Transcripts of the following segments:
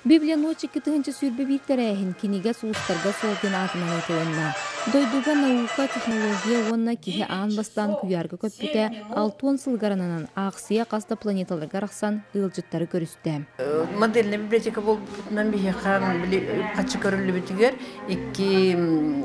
Библия ночь 2021 тэрээһин кинигэ сулустарга суолтун аатынан ыытылынна. Дойдуга наука, технология уонна киһи аан бастаан куйаарга көппүтэ 60 сылыгар ананан аахсыйа хас да планеталарга арахсан ыалдьыттары көрүстэ. Модельная библиотека буолбутунан биһиэхэ хаччы көрүллүбүтүгэр икки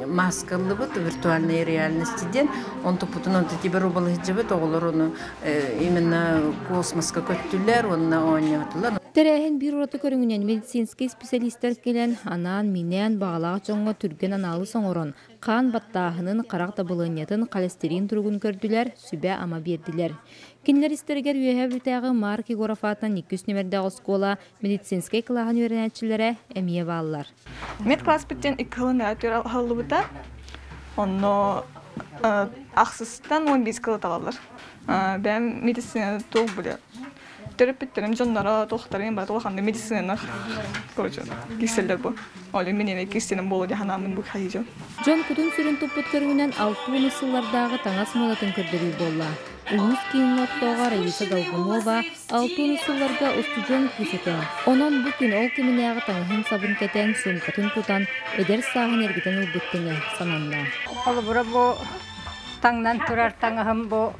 маска ыллыбыт виртуальная реальность диэн онтуппутун онтутибер убалыһдьыбыт оҕолор ону именно космоска көттүлэр уонна оонньоотулар. Тэрээһин биир ураты көрүҥүнэн медицинскэй исписэлиистэр кэлэн, анаан-минээн баҕалаах дьоҥҥо түргэн анаалыс оҥорон, хаан баттааһынын, харах дабылыанньатын, холестерин туругун көрдүлэр, сүбэ-ама биэрдилэр. Кинилэр истэригэр Үөһээ Бүлүүтээҕи Марк Егоров аатынан иккис нүмердээх оскуола медицинскэй кылааһын үөрэнээччилэрэ эмиэ бааллар. Медкласспыт диэн икки сылын аһыллыбыта. Онно ахсыстан 15 кылы талаллар. Бэйэм медицина туох билэ төрөппүттэрим дьонноро туохтарын бары улаханнык медицинаны короче киирсэллэр бу. Ол мин эмиэ киирсэним буолуо дии санааммын бу хайыдьым. Дьон кутун-сүрүн туппут көрүҥүнэн 60 сыллардааҕы таҥас муодатын көрдөрүү буолла. Улуус киинин ортоҕо Раиса Долгунова 60 сылларга устудьуон кыыс этэ. Онон бу күн ол кэминээҕи таҥаһын-сабын кэтэн, суумкатын тутан, эдэр сааһын эргитэн ылбыт тэҥэ сананна. Холобура бу таҥнан турар таҥаһым бу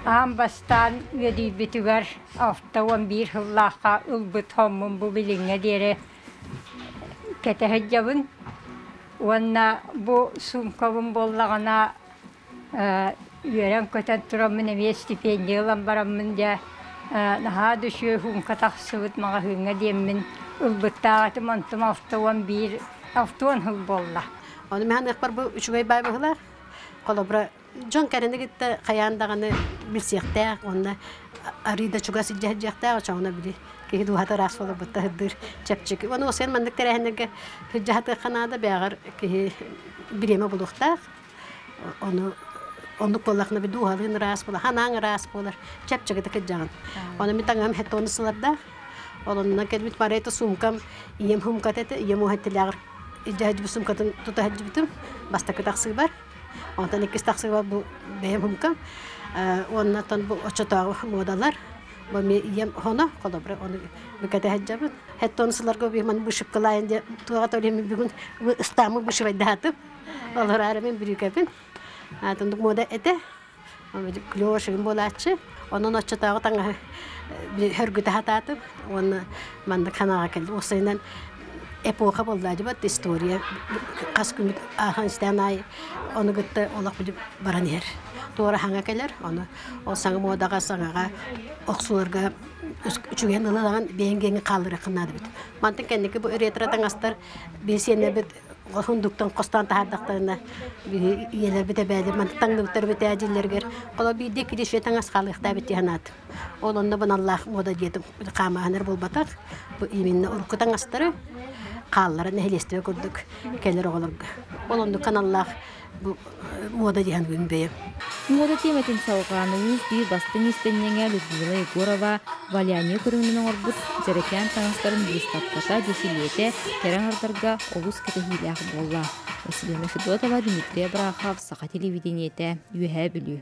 аан бастаан үөдүйбүтүгэр 61 сыллаахха ылбыт хоммун бу билиҥҥэ диэри кэтэ сылдьабын. Уонна бу суумкабын буоллаҕына үөрэн-көтөн тураммын эмиэ стипендия ылан бараммын дьэ наһаа да үчүгэй суумка тахсыбыт маҕаһыыҥҥа диэммин ылбыттаах этим онтум 61 60 сыл буолла. Ону мин аныахпар бу үчүгэй баай быһыылаах. Холобура, дьон кэрэни кытта хайаан даҕаны билсиэхтээх уонна арыый да чугас илдьэ сылдьыахтаах очоҕуна били киһи дууһата ыраас буоларбытта сырдыыр чэпчэки. Уонна осуйан маннык тэрээһиннэргэ сылдьа сатыахха наада, бэйэҕэр киһи бириэмэ булуохтаах. Ону оннук буоллахына би дууһалыын ыраас буолар, ханаан ыраас буолар, чэпчэкитик кырдьаҕын. Ону мин таҥаһым хеттону сылардаах. Ол оннунан кэлбит барыта суумкам ийэм суумката этэ, ийэм уһаттилээҕэр илдьэ сылдьыбыт суумкатын тута сылдьыбытым. Бастакы тахсыыбар. Онтон иккис тахсыыбар бу бэйэм суумкам. Уонна оттон бу оччотооҕу муодалар. Бу эмиэ ийэм хоно, холобура, ону бүкэтэ сылдьабын. Хеттону сыларга бу вышивкалаайын диэн туоҕа төлүөмүн бүгүн ыстаамы вышивайдаатым. Олораары мин бүрүүкэбин. Атындык муода этэ. Клёшигин буолааччы. Онон оччотооҕу таҥаһы хөргүтэ сатаатым. Уонна маннык санааҕа кэллим. Уопсайынан эпоха буолла дьыбат история хас күммүт аахан истээн аайы ону кытта олох баран иһэр. Туора хаҥа кэлэр. Ону ол саҥа муодаҕа саҥаҕа охсуларга үчүгэйин ылан бэйэҥ гиэҥи хаалларыаххын наада эбит. Мантан кэнники бу ретро таҥастар биэсиэннэбит Сундуктан хостоон таһаардахтарына ийэлэрбит эбээлэр маннык таҥныбыттар эбит ээ дьиэлэригэр холо биирдэ иккитэ таҥас хаалыахтаабыт дии санаатым. Ол онно быналлаах муода диэтим хаамааһынар буолбатах. Бу именно урукку таҥастары хааллара нэһилиэстибэ курдук кэлэр оҕолорго. Ол оннук аналлаах бу муода диэн бүгүн бэйэм. Муода тиэмэтин салҕаан улуус биир бастыҥ иистэнньэҥэ Людмила Егорова валяние көрүҥүнэн оҥорбут дьэрэкээн таҥастарын быыстапката, дефилиэтэ кэрэ аҥардарга олус кэтэһиилээх буолла. Василина Федотова, Дмитрий Абрахов, Саха телевидениетэ, Үөһээ Бүлүү.